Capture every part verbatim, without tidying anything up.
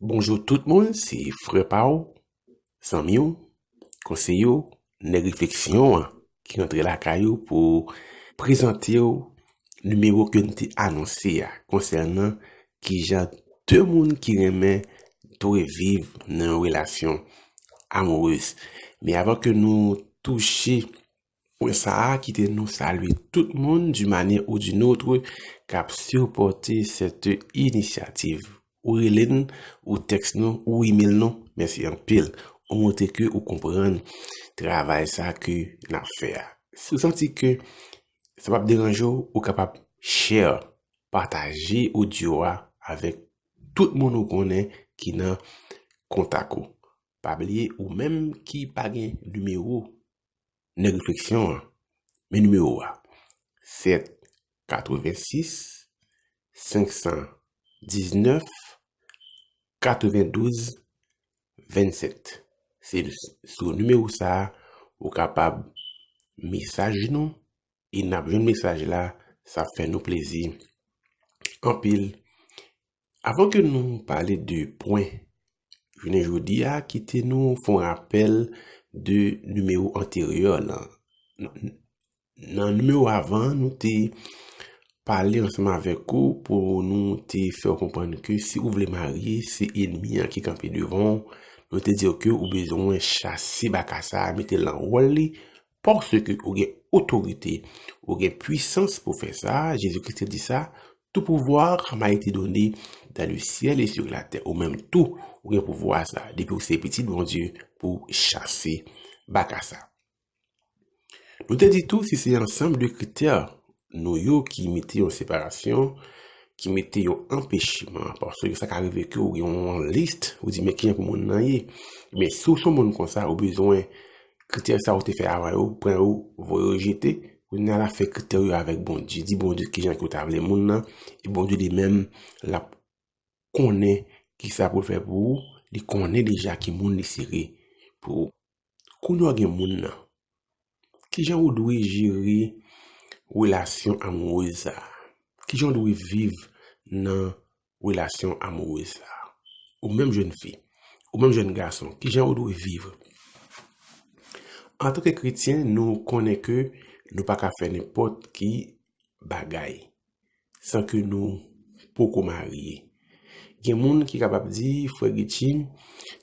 Bonjou tout moun, se frè pa w, zanmi w, konseye w, nèg refleksyon an ki rantre lakay ou pou prezante w nimewo ke n te anonse a konsènan kijan de moun ki renmen dwe viv nan yon relasyon amourez. Men avan ke nou touche pwen sa a, kite nou salye tout moun d'une manière ou d'une autre k ap sipòte cette initiative. Ou rele n, ou tèks nou, ou email nou, mèsi anpil. Ou montre ke ou konprann travay sa ke n ap fè a. Si w santi ke sa p ap deranje w, ou kapab share, pataje audio a avèk tout moun ou konnen ki nan kontak ou. Pa bliye, ou menm ki pa gen nimewo nèg refleksyon an, men nimewo a, sèt katrevensis senk san diznèf katrevendouz vennsèt. Se sou nimewo sa a ou kapab mesaj nou e n ap jwenn mesaj la, sa fè nou plezi anpil. Avan ke nou pale de pwen jounen jodi a, kite nou fè yon rapèl de nimewo anteryè lan. Nan nimewo avan, nou te pale ansanm avèk ou pou nou te fè w konprann ke si ou vle marye, se ènmi an ki kanpe devan w. Nou te di w ke ou bezwen chase baka sa a, mete l nan wòl li, paske ou gen otorite, ou gen pwisans pou fè sa. Jezi Kris te di sa, tout pouvoir m'a été donné dans le ciel et sur la terre. Ou menm tou, ou gen pouvwa sa, depi ou se pitit Bondye, pou chase baka sa. Nou te di tou, si se ansanm de kritè nou yo ki mete yon separasyon, ki mete yon anpechman, paske sa ka rive ke w gen yon lis, ou di, men kijan pou moun nan ye. Men si w se yon moun konsa, ou bezwen kritè sa ou te fè avan yo, pran yo, voye yo jete, kounye a la fè kritè yo avèk Bondye. Di Bondye kijan ke w ta vle moun nan, e Bondye li menm, l ap konnen kisa pou l fè pou ou, li konnen deja ki moun li sere pou ou. Kounye a w gen moun nan, kijan ou dwe jere relasyon amourez sa a? Kijan ou dwe viv nan relasyon amourez sa a? Ou menm jèn fi, ou menm jèn gason, kijan ou dwe viv? Antanke kretyen, nou konnen ke nou pa ka fè nenpòt ki bagay san ke nou poko marye. Gen moun ki kapab di, frè Gucci,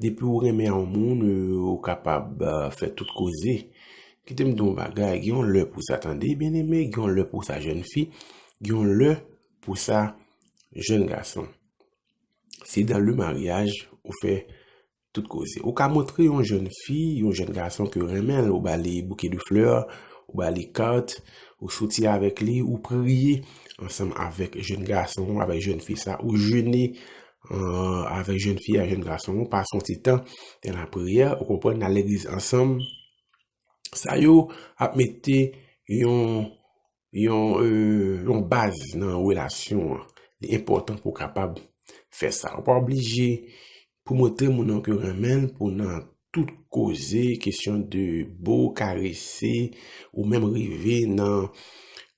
depi ou renmen yon moun, euh, ou kapab, euh, fè tout koze. Kite m di w yon bagay, gen yon lè pou sa, tande, byeneme, gen yon lè pou sa, jèn fi, gen yon lè pou sa, jèn gason. Se dans le mariage ou fè tout koze. Ou ka montre yon jèn fi, yon jèn gason ke w renmen l, ou ba li bouke de flè, ou ba li kat, ou soti avèk li, ou priye ansanm avèk jèn gason, avèk jèn fi sa, ou jene, euh, avèk jèn fi a, jèn gason, ou pase yon ti tan nan lapriyè, ou konprann, nan legliz ansanm. Sa yo ap mete yon, yon, euh, yon baz nan relasyon an. Li enpòtan pou w kapab fè sa. Ou pa oblije pou montre moun nan ke w renmen l, pou nan tout koze, kesyon de bo, karese, ou menm rive nan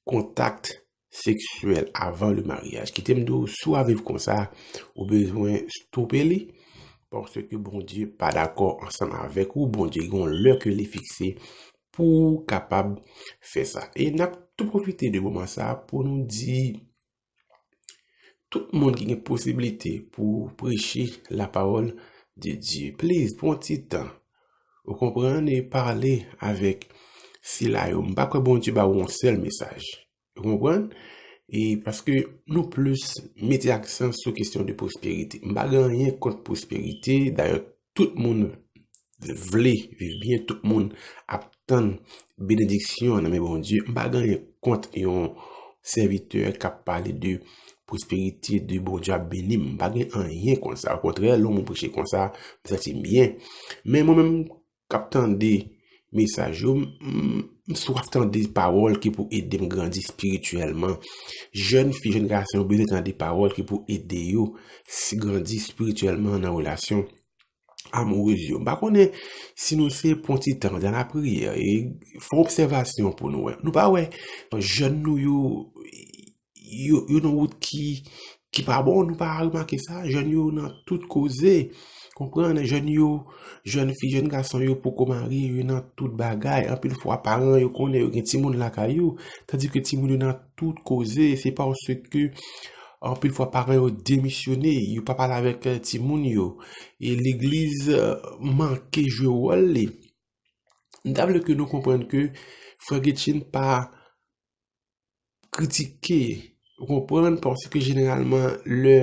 kontak seksyèl avan le maryaj. Kite m di w, si w ap viv konsa, ou bezwen stope li, paske Bondye pa dakò ansanm avèk ou. Bondye gen yon lè ke li fikse pou w kapab fè sa. E n ap tou pwofite de moman sa a pou nou di tout moun ki gen posiblite pou preche la parole de Dieu, please, pran ti tan. Ou konprann? E pale avèk sila yo. M pa kwè Bondye ba w yon sèl mesaj. Ou konprann? E paske nou plis mete aksan sou kesyon de pwosperite. M pa gen anyen kont pwosperite. Dayè, tout moun vle viv byen, tout moun ap tann benediksyon nan men Bondye. M pa gen anyen kont yon sèvitè k ap pale de pwosperite, de Bondye ap beni m. M pa gen anyen kont sa. Okontrè, lè yon moun preche konsa, m santi m byen. Men mwen menm k ap tande mesaj yo, m, m, m swaf tande pawòl ki pou ede m grandi espirityèlman. Jèn fi, jèn gason yo bezwen tande pawòl ki pou ede yo si grandi espirityèlman nan relasyon amourez yo. M pa konnen si nou se pran ti tan nan lapriyè e fè obsèvasyon pou nou wè. Nou pa wè jèn nou yo, yo, yo nan wout ki, ki pa bon, nou pa remake sa? Jèn yo nan tout koze. Konprann, jèn yo, jèn fi, jèn gason yo poko marye, yo nan tout bagay. Anpil fwa, paran yo konnen yo gen timoun lakay yo, tandike timoun yo nan tout koze. Se paske anpil fwa, paran yo demisyone, yo pa pale avèk, eh, timoun yo. E legliz, eh, manke jwe wòl li. M ta vle ke nou konprann ke frè Getchin pa kritike, ou konprann, paske jeneralman, lè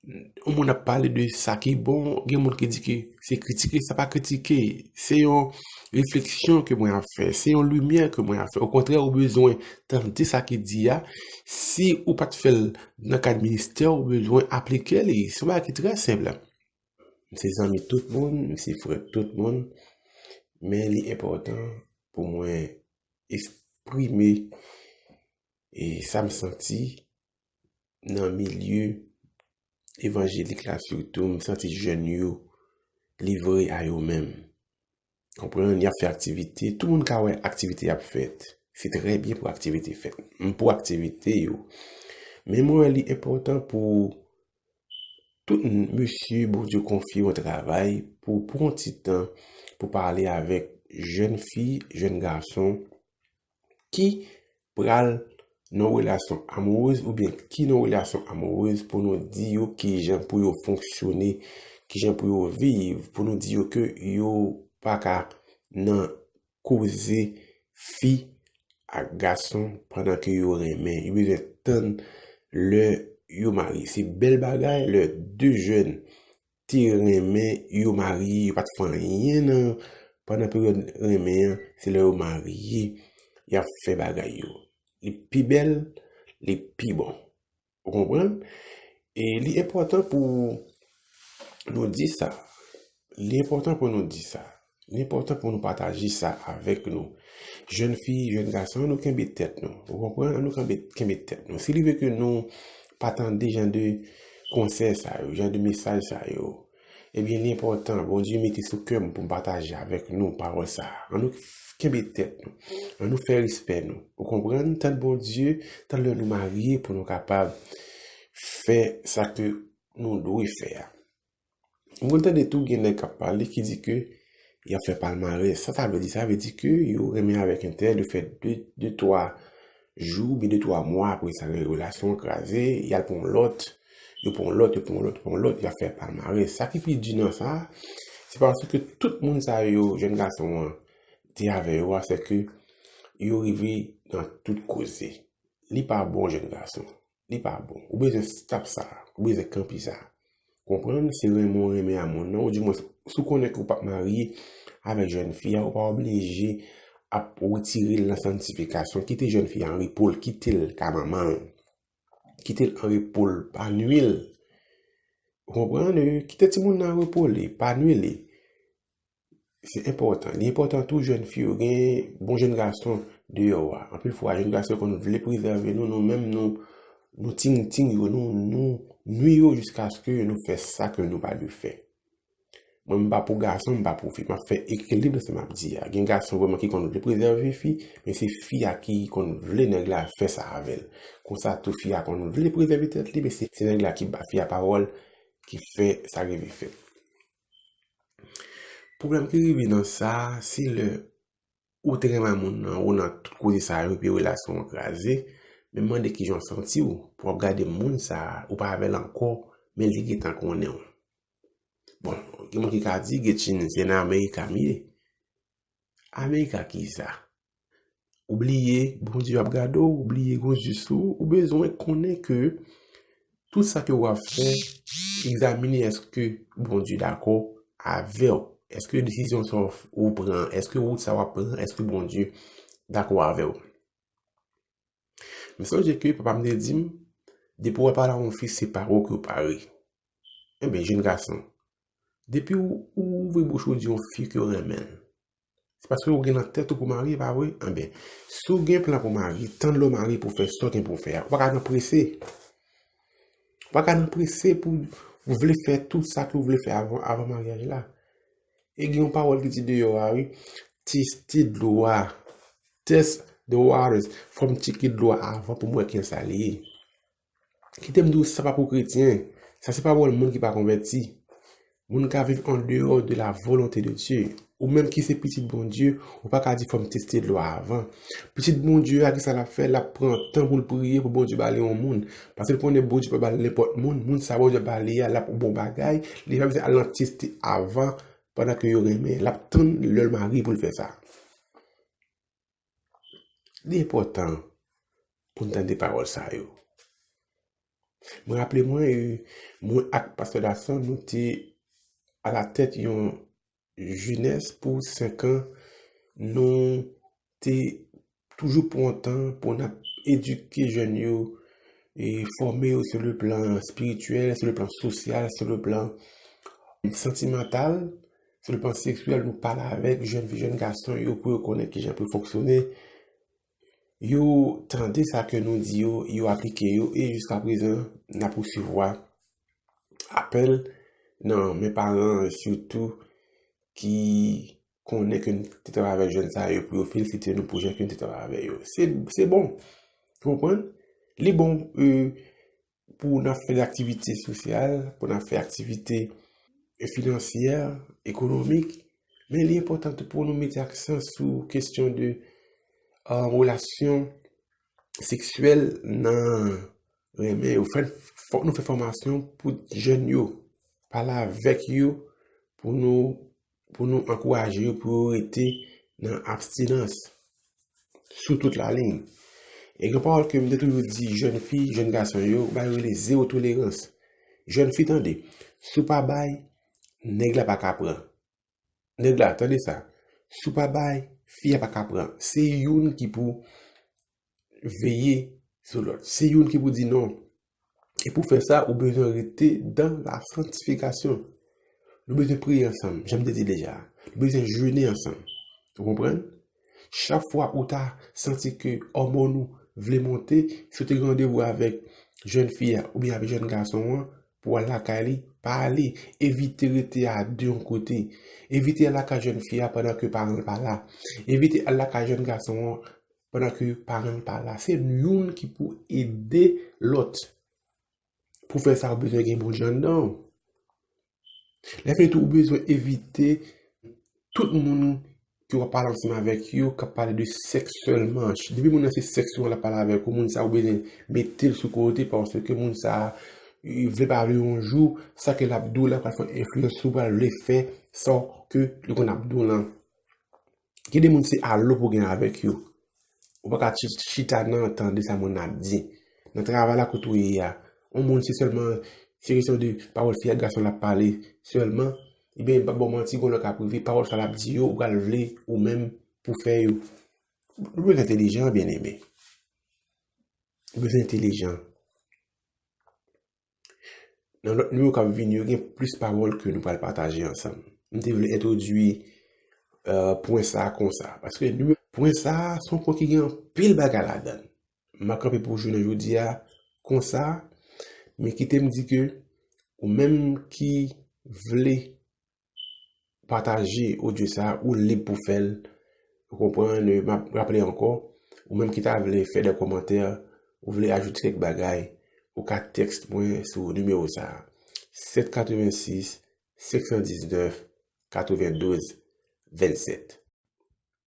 yon moun ap pale de sa ki bon, gen moun ki di ke se kritike, sa pa kritike, se yon refleksyon ke mwen ap fè, se yon limyè ke mwen ap fè. Okontrè, ou bezwen tande sa ki di a. Si ou pa t fè l nan kad ministè, ou bezwen aplike li. Se yon bagay ki trè senp. M se zanmi tout moun, m se frè tout moun, men li enpòtan pou mwen eksprime e sa m santi nan milye evanjelik la, sitou m santi jèn yo livre a yo menm. Konprann, y ap fè aktivite, tout moun ka wè aktivite y ap fèt. Se trè byen pou aktivite fèt. M pou aktivite yo. Men mwen wè li enpòtan pou tout mesye Bondye konfye yon travay pou pran ti tan pou pale avèk jèn fi, jèn gason ki pral nan relasyon amourez oubyen ki nan relasyon amourez pou nou di yo kijan pou yo fonksyone, kijan pou yo viv, pou nou di yo ke yo pa ka nan koze fi ak gason pandan ke yo renmen. Yo bezwen tann lè yo marye. Se bèl bagay lè de jèn te renmen, yo marye, yo pa t fè anyen nan, pandan peryòd renmen an, se lè yo marye, y ap fè bagay yo. Li pi bèl, li pi bon. Ou konprann? E li enpòtan pou nou di sa. Li enpòtan pou nou di sa. Li enpòtan pou nou pataje sa avèk nou. Jèn fi, jèn gason, ann nou kenbe tèt nou. Ou konprann? Ann nou kenbe, kenbe tèt nou. Si li vle ke nou pa tande jan de konsèy sa yo, jan de mesaj sa yo, ebyen, li enpòtan. Bondye mete sou kè m pou m pataje avèk nou pawòl sa a. Ann nou kenbe tèt nou. Ann nou fè respè nou. Ou konprann? Tann Bondye, tann lè nou marye pou nou kapab fè sa ke nou dwe fè a. M konn tande tou gen nèg k ap pale ki di ke y ap fè palmarès. Sa sa vle di? Sa vle di ke yo renmen avèk entèl, yo fè de, de, twa jou, oubyen de, twa mwa, apre sa, relasyon an kraze, y al pran lòt, yo pran lòt, yo pran lòt, yo pran lòt, y ap fè palmarès. Sa ki pi di nan sa, se paske tout moun sa yo, jèn gason an, te avè yo a, se ke yo rive nan tout koze. Li pa bon, jèn gason. Li pa bon. Ou bezwen stop sa. Ou bezwen kanpe sa. Konprann? Se renmen w renmen a moun nan. Ou di mwen, si w konnen ke w p ap marye avèk jèn fi a, ou pa oblije ap retire l nan santifikasyon. Kite jèn fi a an repo l. Kite l ka manman l. Kite l an repo l. Pa nwi l. Ou konprann? Kite timoun nan an repo li. Pa nwi li. Se enpòtan. Li enpòtan tou jèn fi yo gen bon jèn gason deyò a. Anpil fwa, jèn gason yo konn vle prezève nou, nou menm nou, nou ting ting yo, nou, nou nwi yo jiskaske nou fè sa ke nou pa dwe fè. Mwen, m pa pou gason, m pa pou fi. M ap fè ekilib nan sa m ap di a. Gen gason vrèman ki konn vle prezève fi, men se fi a ki konn vle nèg la fè sa avè l. Konsa tou, fi a konn vle prezève tèt li, men se, se nèg la ki ba fi a pawòl, ki fè sa rive fèt. Pwoblèm ki rive nan sa, se lè ou te renmen moun nan, ou nan tout koze sa yo, epi relasyon an kraze, men mande kijan w santi w, pou w ap gade moun sa, ou pa avè l ankò, men li gentan konnen w. Bon, gen moun ki ka di, Getchin, se nan Amerika m ye. Amerika ki sa? Ou bliye Bondye ap gade w, ou bliye gon zye sou ou, ou bezwen konnen ke tout sa ke w ap fè, egzamine èske Bondye dakò avè w. Èske desizyon sa w pran, èske wout sa w ap pran, èske Bondye dakò avè w? M sonje ke papa m te di m, depi w wè pale a yon fi, se pare w ke w pare. Enben, jèn gason, depi w, ou ouvri bouch ou di yon fi ke w renmen l, se paske w gen nan tèt ou pou w marye, pa vre? Enben, si w gen plan pou w marye, tann lè w marye pou w fè sa w gen pou w fè a. Ou pa ka nan prese. Ou pa ka nan prese pou w vle fè tout sa ke w vle fè avan, avan maryaj la. E gen yon pawòl ki di deyò a, wi, teste dlo a. Test the waters. Fò m tcheke dlo a avan pou m wè kiyès sa li ye. Kite m di w, sa pa pou kretyen. Sa se pawòl moun ki pa konvèti. Moun ka viv an deyò de la volonte de Dye. Ou menm ki se pitit Bondye, ou pa ka di fò m teste dlo a avan. Pitit Bondye a, kisa l ap fè? L ap pran tan pou l priye pou Bondye ba li yon moun. Paske l konnen Bondye pa ba l nenpòt moun. Moun sa Bondye ba li a, l ap yon bon bagay. Li pa bezwen al nan teste avan pandan ke yo renmen. L ap tann lè l mare pou l fè sa. Li enpòtan pou n tande pawòl sa yo. Mwen raple mwen, e, mwen ak Pastè Dason, nou te alatèt yon jenès pou senk an. Nou te toujou pran tan pou n ap edike jèn yo e fòme yo sou le plan espirityèl, sou le plan sosyal, sou le plan santimantal, sou le plan seksyèl. Nou pale avèk jèn fi, jèn gason yo pou yo konnen kijan pou yo fonksyone. Yo tande sa ke nou di yo, yo aplike yo, e jiska prezan, n ap resevwa apèl nan men paran, sitou ki konnen ke n te travay avèk jèn sa yo pou yo felisite nou pou jan ke n te travay avèk yo. Se, se bon. Ou konprann? Li bon, e, pou n ap fè aktivite sosyal, pou n ap fè aktivite finansyè, ekonomik, men li enpòtan tou pou nou mete aksan sou kesyon de, e, relasyon seksyèl nan renmen yo. Fè, fòk nou fè fòmasyon pou jèn yo, pale avèk yo pou nou, pou nou ankouraje yo pou yo rete nan abstinans sou tout lalin. E gen pawòl ke m te toujou di jèn fi, jèn gason yo, ba yo rele zewo tolerans. Jèn fi, tande, si w pa bay, nèg la pa ka pran. Nèg la, tande sa. Si w pa bay, fi a pa ka pran. Se youn ki pou veye sou lòt. Se youn ki pou di non. E pou fè sa, ou bezwen rete dan la santifikasyon. Nou bezwen priye ansanm, jan m te di deja. Nou bezwen jene ansanm. Ou konprann? Chak fwa ou ta santi ke òmòn ou vle monte, si w te gen randevou avèk jèn fi a oubyen avèk jèn gason an, pou w al lakay li, pa ale. Evite rete a de yon kote. Evite al lakay jèn fi a pandan ke paran l pa la. Evite al lakay jèn gason an pandan ke paran l pa la. Se youn ki pou ede lòt pou fè sa, ou bezwen gen Bondye anndan w. Lè fini tou, ou bezwen evite tout moun ke w ap pale ansanm avèk yo k ap pale de sèks sèlman. Depi moun nan se sèks sèlman l ap pale avèk ou, moun sa ou bezwen mete l sou kote paske moun sa, vle pa vle yon jou, sa ke l ap di w la pral fè yon enfliyans sou ou, pral vle fè sa ke li konn ap di w lan. Gen de moun se alo pou gen avèk yo. Ou pa ka chi-, chita nan tande sa moun nan ap di. Nan travay la kote w ye a, yon moun se sèlman, se kesyon de pawòl fi ak gason l ap pale sèlman, ebyen, m p ap ba w manti, gen lè k ap rive, pawòl sa l ap di yo, ou pral vle ou menm pou fè yo. Nou bezwen entelijan, byeneme. Nou bezwen entelijan. Nan lòt nimewo k ap vini yo, gen plis pawòl ke nou pral pataje ansanm. M te vle entwodui, e, pwen sa a konsa. Paske nimewo, pwen sa a, se yon pwen ki gen anpil bagay ladan l. M ap kanpe pou jounen jodi a konsa, men kite m di ke ou menm ki vle pataje odyo sa a, ou lib pou fè l. Ou konprann? M ap raple ankò, ou menm ki ta vle fè de kòmantè, ou vle ajoute kèk bagay, ou ka tèks mwen sou nimewo sa a, sèt katrevensis, senk san diznèf, katrevendouz, vennsèt.